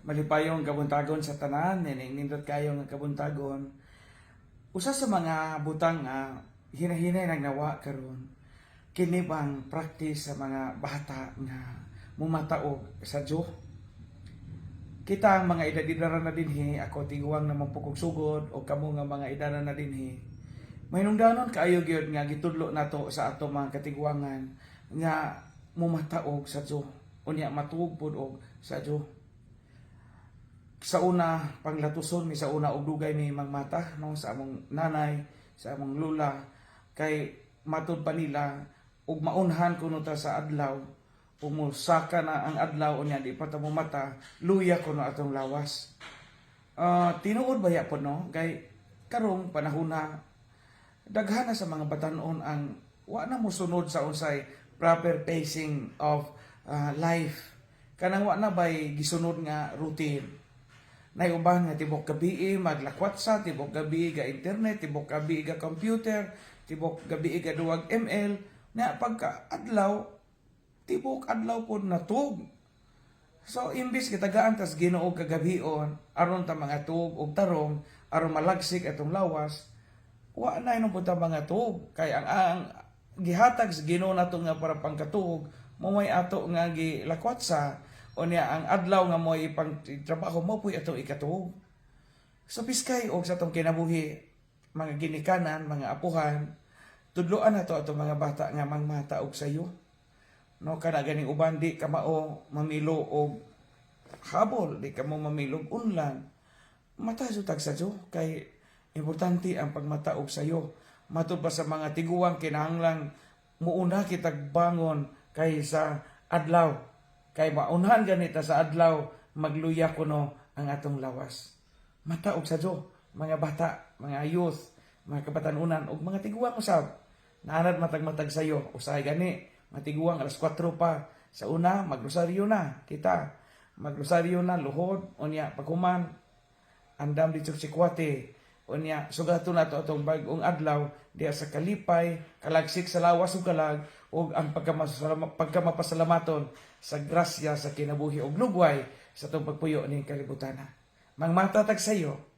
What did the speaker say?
Malipayong kabuntagon sa tanan, nining nindot kayo nga kabuntagon. Usa sa mga butang nga hinahinay nagnawa karon, kini bang practice sa mga bata nga mumataog sa Diyo. Kita ang mga edad-edaran na dinhi, ako tiguang naman po kog sugod o kamo nga mga edaran na dinhi. Mahinungdanon kaayo gyud nga gitudlo nato sa ato mga katiguangan nga mumataog sa Diyo. Unya matuog pud og sa Diyo. Sa una, panglatuson mi sa una og dugay mi mangmata, no, sa among nanay, sa among lula, kay matud pa nila ug maunhan kuno ta sa adlaw, ug mosaka na ang adlaw unya di pa ta mata, luya kuno atong lawas. Tinuod ba po, no? Kay karong panahona, daghan na sa mga batanon ang wa na mosunod sa unsay proper pacing of life. Kanang wa na bay gisunod nga routine. Nay uban nga tibok gabi maglakwatsa, tibok gabi ga internet, tibok gabi ga computer, tibok gabi ga duwag ML, na pagka adlaw, tibok adlaw pod natug. So imbis kitagaan tas Ginoo kagabion aron ta mga tuog og tarong, aron malagsik atong lawas, wa na inom pud ta mga tuog, kay ang gihatag sa Ginoo nato nga para pangkatuog mo may ato nga gilakwatsa. Unya ang adlaw nga mo ipang trabaho mo puy ato ikatuog. So piskay og sa atong kinabuhi, mga ginikanan, mga apuhan, tudloan nato atong mga bata nga mangmata og sayo, no? Kana ganing uban di ka mao mamilo og habol, di ka mo mamilo og unlan, mata sa tag sayo, kay importante ang pagmata og sayo. Matud pa sa mga tiguang, kinahanglang muuna kitag bangon kaysa adlaw, kay maunhan ganita sa adlaw, magluya kuno ang atong lawas. Mata og sayo, mga bata, mga youth, mga kabatanunan ug mga tiguang usab. Naanad matag-matag sayo, usahay gani matiguang alas 4 pa sa una magrosaryo na kita, magrosaryo na luhod. Unya paghuman, andam di sikwate. Unya sugaton nato atong bag-ong adlaw diha sa kalipay, kalagsik sa lawas ug kalag, ug ang pagkamapasalamaton sa grasya sa kinabuhi ug lugway sa atong pagpuyo ning kalibutan. Mangmata tag sayo.